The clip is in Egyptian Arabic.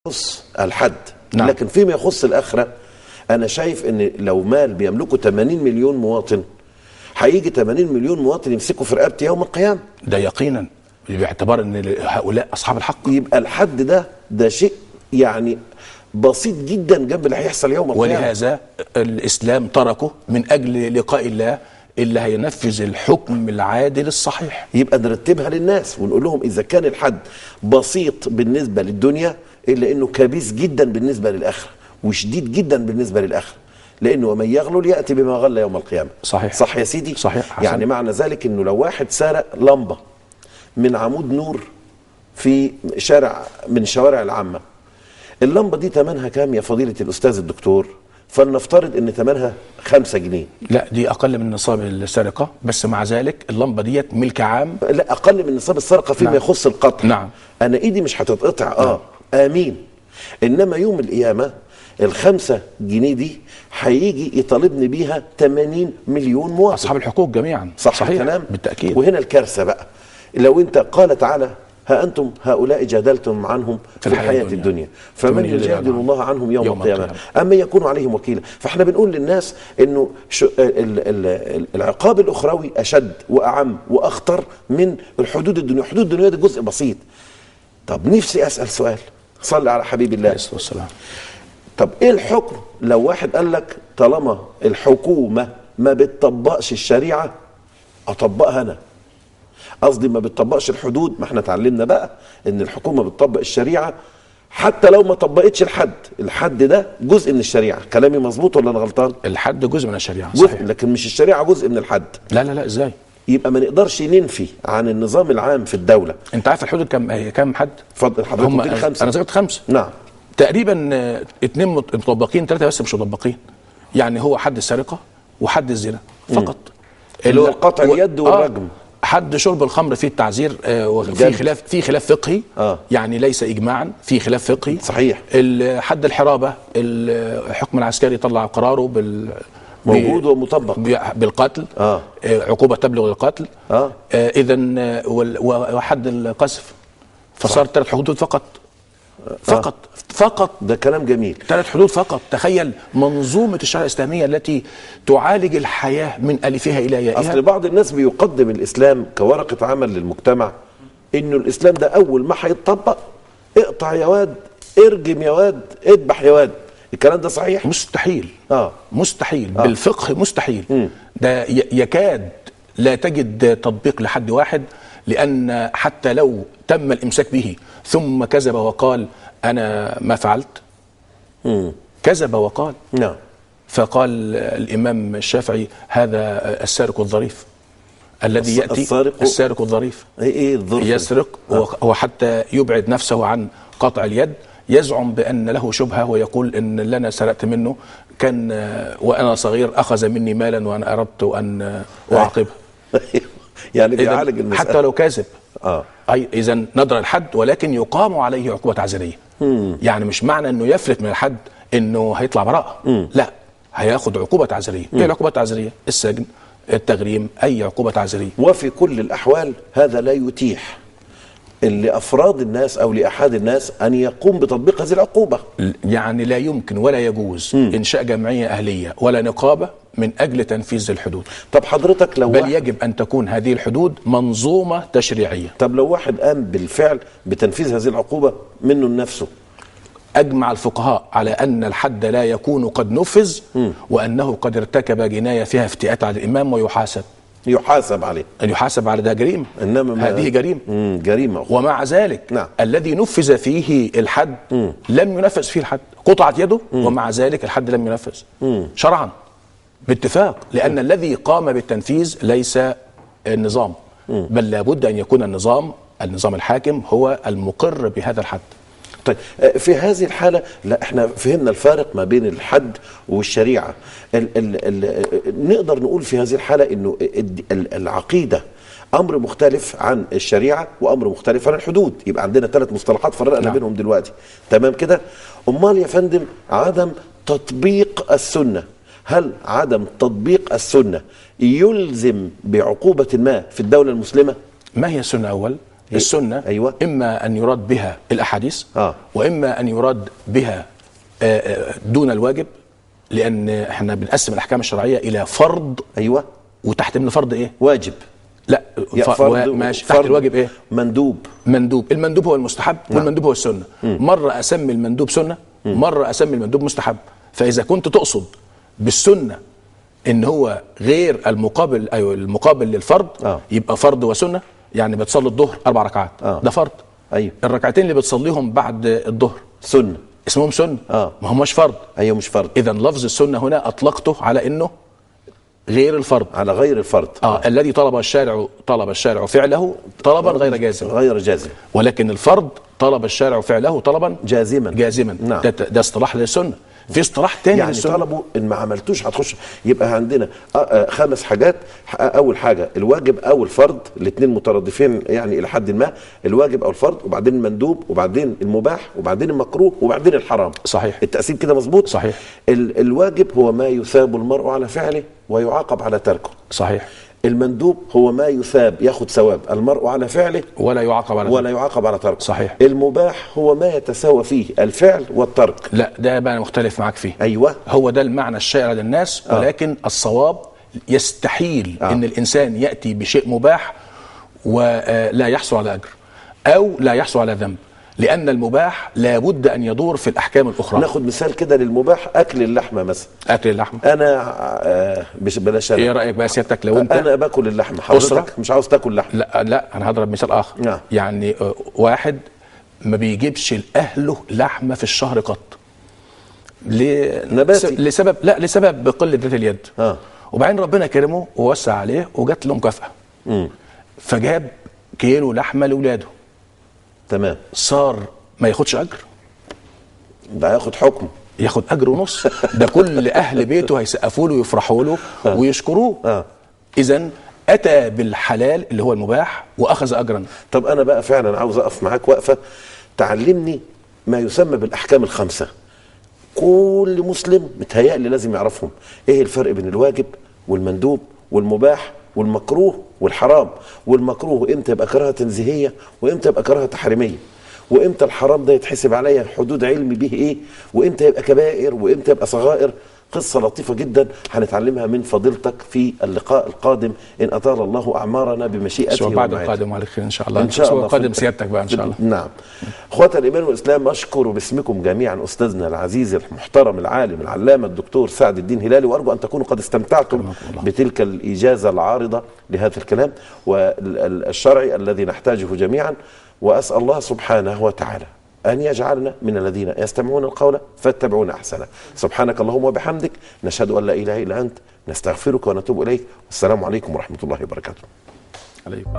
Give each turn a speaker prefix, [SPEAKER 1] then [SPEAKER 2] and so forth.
[SPEAKER 1] يخص الحد. نعم. لكن فيما يخص الآخرة أنا شايف إن لو مال بيملكه 80 مليون مواطن هيجي 80 مليون مواطن يمسكوا في رقبتي يوم القيامة.
[SPEAKER 2] ده يقينا باعتبار إن هؤلاء أصحاب الحق.
[SPEAKER 1] يبقى الحد ده شيء يعني بسيط جدا جنب اللي هيحصل يوم القيامة.
[SPEAKER 2] ولهذا الإسلام تركه من أجل لقاء الله اللي هينفذ الحكم العادل الصحيح.
[SPEAKER 1] يبقى نرتبها للناس ونقول لهم إذا كان الحد بسيط بالنسبة للدنيا إلا إنه كبيس جدا بالنسبة للآخرة وشديد جدا بالنسبة للآخرة، لأنه ومن يغلل يأتي بما غل يوم القيامة.
[SPEAKER 2] صحيح.
[SPEAKER 1] صح يا سيدي؟
[SPEAKER 2] صحيح.
[SPEAKER 1] يعني معنى ذلك إنه لو واحد سرق لمبة من عمود نور في شارع من شوارع العامة، اللمبة دي ثمنها كام يا فضيلة الأستاذ الدكتور؟ فلنفترض ان ثمنها 5 جنيه.
[SPEAKER 2] لا، دي اقل من نصاب السرقة، بس مع ذلك اللمبة ديت ملك عام.
[SPEAKER 1] لا، اقل من نصاب السرقة فيما
[SPEAKER 2] نعم.
[SPEAKER 1] يخص القطع.
[SPEAKER 2] نعم.
[SPEAKER 1] انا ايدي مش هتتقطع.
[SPEAKER 2] نعم.
[SPEAKER 1] امين. انما يوم القيامة ال5 جنيه دي هيجي يطالبني بيها 80 مليون مواطن
[SPEAKER 2] اصحاب الحقوق جميعا.
[SPEAKER 1] صح.
[SPEAKER 2] صحيح
[SPEAKER 1] الكلام؟
[SPEAKER 2] بالتاكيد.
[SPEAKER 1] وهنا الكارثة بقى، لو انت قال تعالى ها أنتم هؤلاء جادلتم عنهم في الحياة الدنيا فمن يجادل الله عنهم يوم القيامة أما يكون عليهم وكيلا. فاحنا بنقول للناس أنه العقاب الأخروي أشد وأعم وأخطر من الحدود الدنيا. حدود الدنيا دي جزء بسيط. طب نفسي أسأل سؤال، صلي على حبيب الله عليه
[SPEAKER 2] الصلاة والسلام.
[SPEAKER 1] طب إيه الحكم لو واحد قال لك طالما الحكومة ما بتطبقش الشريعة أطبقها أنا؟ قصدي ما بتطبقش الحدود. ما احنا اتعلمنا بقى ان الحكومة بتطبق الشريعة حتى لو ما طبقتش الحد. الحد ده جزء من الشريعة. كلامي مظبوط ولا انا غلطان؟
[SPEAKER 2] الحد جزء من الشريعة،
[SPEAKER 1] جزء،
[SPEAKER 2] صحيح.
[SPEAKER 1] لكن مش الشريعة جزء من الحد.
[SPEAKER 2] لا لا لا، ازاي؟
[SPEAKER 1] يبقى ما نقدرش ننفي عن النظام العام في الدولة.
[SPEAKER 2] انت عارف الحدود كم حد؟
[SPEAKER 1] اتفضل حضرتك. قلت 5.
[SPEAKER 2] انا ذكرت 5.
[SPEAKER 1] نعم.
[SPEAKER 2] تقريبا 2 مطبقين، 3 بس مش مطبقين. يعني هو حد السرقة وحد الزنا فقط،
[SPEAKER 1] اللي هو قطع اليد والرجم.
[SPEAKER 2] حد شرب الخمر فيه التعزير، في خلاف، في خلاف فقهي. يعني ليس اجماعا، في خلاف فقهي.
[SPEAKER 1] صحيح.
[SPEAKER 2] حد الحرابه الحكم العسكري طلع قراره
[SPEAKER 1] موجود ومطبق
[SPEAKER 2] بالقتل. عقوبه تبلغ القتل. اذا وحد القذف. فصار 3 حدود فقط. فقط. فقط.
[SPEAKER 1] ده كلام جميل.
[SPEAKER 2] 3 حدود فقط. تخيل منظومة الشريعة الإسلامية التي تعالج الحياة من ألفها إلى يائها.
[SPEAKER 1] أصل بعض الناس بيقدم الإسلام كورقة عمل للمجتمع، إنه الإسلام ده أول ما هيتطبق اقطع يا واد، ارجم يا واد، اذبح يا واد. الكلام ده صحيح؟
[SPEAKER 2] مستحيل. مستحيل. بالفقه مستحيل. ده يكاد لا تجد تطبيق لحد واحد، لأن حتى لو تم الإمساك به ثم كذب وقال أنا ما فعلت، كذب وقال.
[SPEAKER 1] نعم.
[SPEAKER 2] فقال الإمام الشافعي هذا السارق الظريف الذي يأتي. السارق الظريف.
[SPEAKER 1] إيه الظريف؟
[SPEAKER 2] يسرق وحتى يبعد نفسه عن قطع اليد، يزعم بأن له شبهة ويقول إن اللي أنا سرقت منه كان وأنا صغير أخذ مني مالا وأنا أردت أن أعاقبه.
[SPEAKER 1] يعني بيعالج المسألة
[SPEAKER 2] حتى لو كاذب. أي إذا نظر الحد، ولكن يقام عليه عقوبة تعزيرية. يعني مش معنى إنه يفلت من الحد إنه هيطلع براءة. لا، هياخد عقوبة تعزيرية. إيه العقوبة التعزيرية؟ السجن، التغريم، أي عقوبة تعزيرية.
[SPEAKER 1] وفي كل الأحوال هذا لا يتيح لأفراد الناس أو لأحد الناس أن يقوم بتطبيق هذه العقوبة.
[SPEAKER 2] يعني لا يمكن ولا يجوز إنشاء جمعية أهلية ولا نقابة من أجل تنفيذ الحدود.
[SPEAKER 1] طب حضرتك لو
[SPEAKER 2] بل يجب أن تكون هذه الحدود منظومة تشريعية.
[SPEAKER 1] طب لو واحد قام بالفعل بتنفيذ هذه العقوبة منه لنفسه؟
[SPEAKER 2] أجمع الفقهاء على أن الحد لا يكون قد نفذ، وأنه قد ارتكب جناية فيها افتئات على الإمام ويحاسب.
[SPEAKER 1] يحاسب عليه.
[SPEAKER 2] يحاسب على ده جريمة.
[SPEAKER 1] إنما
[SPEAKER 2] هذه جريمة.
[SPEAKER 1] جريمة.
[SPEAKER 2] ومع ذلك
[SPEAKER 1] نعم.
[SPEAKER 2] الذي نفذ فيه الحد لم ينفذ فيه الحد، قطعت يده. ومع ذلك الحد لم ينفذ شرعا باتفاق، لأن الذي قام بالتنفيذ ليس النظام، بل لابد أن يكون النظام الحاكم هو المقر بهذا الحد.
[SPEAKER 1] طيب في هذه الحالة لا، احنا فهمنا الفارق ما بين الحد والشريعة. ال ال ال نقدر نقول في هذه الحالة انه العقيدة امر مختلف عن الشريعة وامر مختلف عن الحدود. يبقى عندنا 3 مصطلحات فرقنا
[SPEAKER 2] نعم.
[SPEAKER 1] بينهم دلوقتي. تمام كده؟ امال يا فندم عدم تطبيق السنة، هل عدم تطبيق السنة يلزم بعقوبة ما في الدولة المسلمة؟
[SPEAKER 2] ما هي السنة أول؟ السنة
[SPEAKER 1] أيوة.
[SPEAKER 2] إما أن يراد بها الأحاديث، وإما أن يراد بها دون الواجب، لأن احنا بنقسم الأحكام الشرعية إلى فرض.
[SPEAKER 1] أيوة.
[SPEAKER 2] وتحت من الفرض إيه؟
[SPEAKER 1] واجب.
[SPEAKER 2] لا،
[SPEAKER 1] فرض،
[SPEAKER 2] ماشي. تحت الواجب إيه؟
[SPEAKER 1] مندوب.
[SPEAKER 2] مندوب. المندوب هو المستحب. نعم. والمندوب هو السنة. مرة أسمي المندوب سنة، مرة أسمي المندوب مستحب. فإذا كنت تقصد بالسنة إن هو غير المقابل، أيوة المقابل للفرض، يبقى فرض وسنة. يعني بتصلي الظهر 4 ركعات، ده فرض.
[SPEAKER 1] أيوة.
[SPEAKER 2] الركعتين اللي بتصليهم بعد الظهر
[SPEAKER 1] سنة،
[SPEAKER 2] اسمهم سنة. ما هماش فرض.
[SPEAKER 1] أيوة مش فرض.
[SPEAKER 2] إذا لفظ السنة هنا أطلقته على إنه غير الفرض،
[SPEAKER 1] على غير الفرض.
[SPEAKER 2] الذي طلب الشارع فعله طلبا غير جازم،
[SPEAKER 1] غير جازم.
[SPEAKER 2] ولكن الفرض طلب الشارع فعله طلبا
[SPEAKER 1] جازما.
[SPEAKER 2] جازما.
[SPEAKER 1] نعم.
[SPEAKER 2] ده اصطلاح للسنة. في اصطلاح تاني
[SPEAKER 1] يعني
[SPEAKER 2] للسنة،
[SPEAKER 1] طلبوا ان ما عملتوش هتخش. يبقى عندنا 5 حاجات. اول حاجة الواجب او الفرض، الاثنين مترادفين يعني الى حد ما، الواجب او الفرض، وبعدين المندوب، وبعدين المباح، وبعدين المكروه، وبعدين الحرام.
[SPEAKER 2] صحيح.
[SPEAKER 1] التقسيم كده مظبوط؟
[SPEAKER 2] صحيح.
[SPEAKER 1] الواجب هو ما يثاب المرء على فعله ويعاقب على تركه.
[SPEAKER 2] صحيح.
[SPEAKER 1] المندوب هو ما يثاب، ياخد ثواب المرء على فعله
[SPEAKER 2] ولا يعاقب على
[SPEAKER 1] ولا يعاقب على تركه.
[SPEAKER 2] صحيح.
[SPEAKER 1] المباح هو ما يتساوى فيه الفعل والترك.
[SPEAKER 2] لا، ده بقى أنا مختلف معاك فيه.
[SPEAKER 1] أيوة.
[SPEAKER 2] هو ده المعنى الشائع للناس، ولكن الصواب يستحيل إن الإنسان يأتي بشيء مباح ولا يحصل على أجر أو لا يحصل على ذنب، لأن المباح لابد أن يدور في الأحكام الأخرى.
[SPEAKER 1] ناخد مثال كده للمباح، أكل اللحمة مثلا.
[SPEAKER 2] أكل اللحمة.
[SPEAKER 1] أنا بلاش.
[SPEAKER 2] إيه رأيك بقى سيادتك لو أنت؟
[SPEAKER 1] أنا باكل اللحمة، حضرتك مش عاوز تاكل لحمة.
[SPEAKER 2] لا لا، أنا هضرب مثال آخر.
[SPEAKER 1] نعم.
[SPEAKER 2] يعني واحد ما بيجيبش لأهله لحمة في الشهر قط.
[SPEAKER 1] نباتي.
[SPEAKER 2] لسبب، لا، لسبب قلة ذات اليد. وبعدين ربنا كرمه ووسع عليه وجات له مكافأة. فجاب كيلو لحمة لأولاده.
[SPEAKER 1] تمام.
[SPEAKER 2] صار ما ياخدش اجر،
[SPEAKER 1] ده هياخد حكم،
[SPEAKER 2] ياخد اجر ونص. ده كل اهل بيته هيسقفوا له ويفرحوا له ويشكروه. اذا اتى بالحلال اللي هو المباح واخذ اجرا.
[SPEAKER 1] طب انا بقى فعلا عاوز اقف معاك وقفه تعلمني ما يسمى بالاحكام الخمسة. كل مسلم متهيألي لازم يعرفهم. ايه الفرق بين الواجب والمندوب والمباح والمكروه والحرام؟ والمكروه امتى يبقى كراهة تنزيهيه، وامتى يبقى كراهة تحريميه، وامتى الحرام ده يتحسب عليا حدود علمي به ايه، وامتى يبقى كبائر، وامتى يبقى صغائر. قصة لطيفة جدا هنتعلمها من فضيلتك في اللقاء القادم ان اطال الله اعمارنا بمشيئته.
[SPEAKER 2] بعد القادم على خير ان شاء الله.
[SPEAKER 1] ان شاء الله
[SPEAKER 2] قادم سيادتك بقى ان شاء الله.
[SPEAKER 1] نعم. اخوة الايمان والاسلام، اشكر باسمكم جميعا استاذنا العزيز المحترم العالم العلامة الدكتور سعد الدين هلالي، وارجو ان تكونوا قد استمتعتم بتلك الاجازة العارضة لهذا الكلام والشرعي الذي نحتاجه جميعا. واسال الله سبحانه وتعالى أن يجعلنا من الذين يستمعون القول فاتبعون أحسنه. سبحانك اللهم وبحمدك، نشهد أن لا إله إلا أنت، نستغفرك ونتوب إليك. والسلام عليكم ورحمة الله وبركاته.
[SPEAKER 2] عليكم.